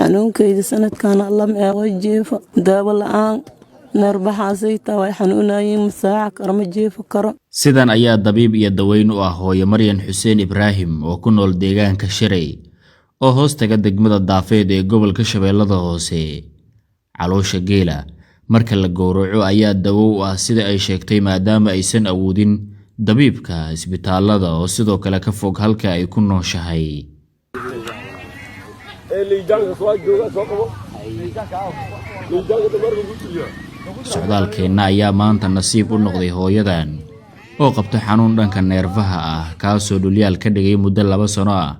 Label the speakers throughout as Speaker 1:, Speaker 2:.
Speaker 1: Xanuunkayda sanadkan alla meeqo jiifo daawo la-aan neerbaxaasayta way xanuunayiin, masaaca karo, ma jiifo karo.
Speaker 2: Sidan ayaa dabiib iyo daweyn u ah hooyo Maryan Xuseen Ibraahim oo ku nool deegaanka Shirey oo hoos taga degmada Daafeed ee gobolka Shabeellada Hoose. Caloosha geela marka la gowraco ayaa dawo u ah, sida ay sheegtay, maadaama aysan awoodin dabiibka isbitaalada oo sidoo kale ka fog halka ay ku nooshahay. Socdaalkeenna ayaa maanta nasiib u noqday hooyadan oo qabta xanuun dhanka neerfaha ah, kaasoo dhulyaal ka dhigay muddo 2 sano ah,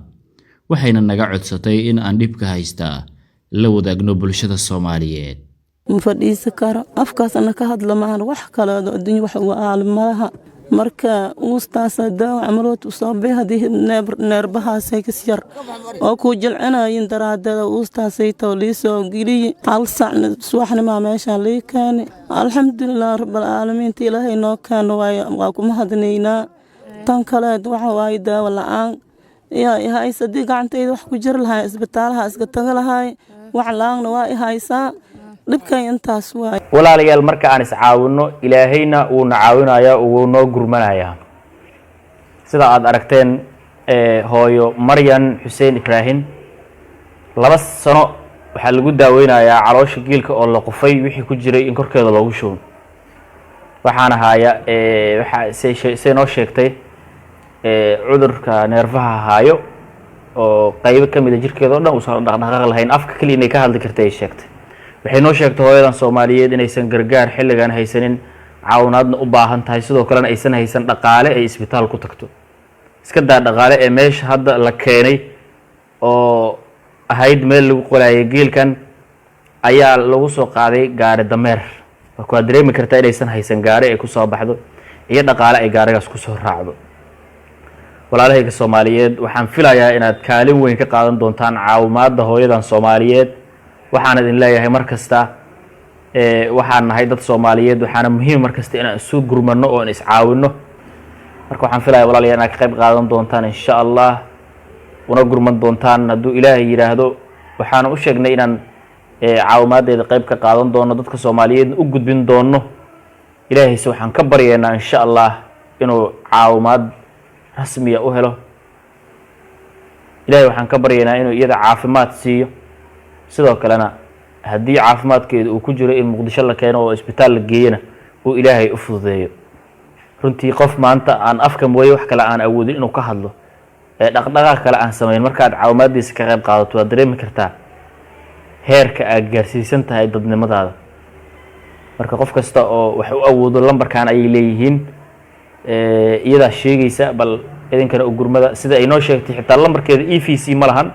Speaker 2: waxayna naga codsatay in aan dhibka haysta la wadaagno bulshada Soomaaliyeed.
Speaker 1: Ma fadhiisi karo, afkaasna ka hadla maahan, wax kaleedo adduunya wax uga aali malaha. Marka uustaasa daawa camalood usoo bay haddii neerbahaasay kas yar oo kuu jilcinayin daraadada uustaasaytoo liisoo geliyi. Hal sacna subaxnimaa meeshaan lii keenay. Alxamdulilah rabbilcaalamiinta, Ilaahay noo keeno waa kuma hadnaynaa. Tan kaleed waxa waaye daawo la-aan yaa ihaysa. Haddii gacantayda wax ku jiri lahay, isbitaalaha iska taga lahay. Wax la-aanna waa ihaysaa, dhibkay intaas waay.
Speaker 3: Walaalayaal, marka aan iscaawinno, Ilaahayna wuuna caawinayaa, wuu noo gurmanayaa. Sida aada aragteen, hooyo Maryan Xuseen Ibraahim 2 sano waxaa lagu daaweynayaa caloosha geelka oo la qufay wixii ku jiray in korkeeda loogu shubo. Waxaana haaya, waxaa say noo sheegtay, cudurka neerfaha haayo oo qeybo ka mida jirkeeda o dhan uusan dhaqdhaqaaq lahayn, afka keliya inay ka hadli kartay ay sheegtay. Waxay noo sheegtay hooyadan Soomaaliyeed inaysan gargaar xilligan haysanin, caawinaadna u baahan tahay, sidoo kalena aysan haysan dhaqaale ay isbitaal ku tagto. Iska daa dhaqaale ee meesha hadda la keenay oo ahayd meel lagu qoraayay geelkan ayaa lagu soo qaaday gaari dameer. Marka waad dareemi kartaa inaysan haysan gaari ay kusoo baxdo iyo dhaqaale ay gaarigaas kusoo raacdo. Walaalahayga Soomaaliyeed, waxaan filayaa inaad kaalin weyn ka qaadan doontaan caawimaadda hooyadan Soomaaliyeed. Waxaan idin leeyahay mar kasta, waxaan nahay dad Soomaaliyeed, waxaana muhiim mar kasta inaan isu gurmano oo aan iscaawino. Marka waxaan filaya, walaalayaal, inaad ka qayb qaadan doontaan insha Allah, una gurman doontaan hadduu Ilaahay yidhaahdo. Waxaana u sheegnay inaan caawimaaddeeda qayb ka qaadan doono, dadka Soomaaliyeedna u gudbin doono. Ilaahayse waxaan ka baryaynaa insha Allah inuu caawimaad rasmiya u helo. Ilahay waxaan ka baryaynaa inuu iyada caafimaad siiyo. Sidoo kalena haddii caafimaadkeeda uu ku jiro in Muqdisho la keeno oo isbitaal la geeyana, uu Ilaahay u fududeeyo. Runtii qof maanta aan afka mooye wax kale aan awoodin inuu ka hadlo ee dhaqdhaqaaq kale aan samayn, markaad caawimaaddiisa ka qayb qaadato, waad dareemi kartaa heerka aad gaarsiisan tahay dadnimadaada. Marka qof kasta oo wax u awoodo, lambarkan ayay leeyihiin, iyadaa sheegaysa. Bal idinkana u gurmada. Sida ay noo sheegtay, xitaa lambarkeeda EVC ma lahan,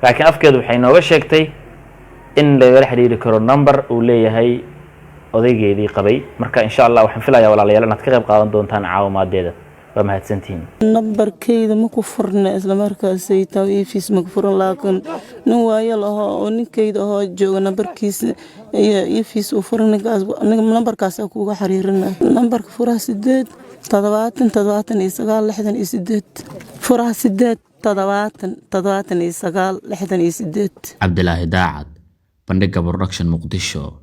Speaker 3: laakiin afkeeda waxay nooga sheegtay in lagala xiriiri karo number uu leeyahay odaygeedii qabay. Marka insha Allah waxaan filayaa, walaalayaal, inaad ka qayb qaadan doontaan caawimaaddeeda. Waa mahadsantihiin.
Speaker 1: Nambarkayda ma ku furna islamarkaasay taa EVC ma ku furan, laakiin nin waayal ahoo oo ninkayda ahoo jooga nambarkiisa iyo EVC uu furan. Ninkaas nambarkaasa kuuga xiriirina. Nambarka 08 70 79 68, 08 70 79 68.
Speaker 2: Cabdilaahi Daacad, Bandhiga Production, Muqdisho.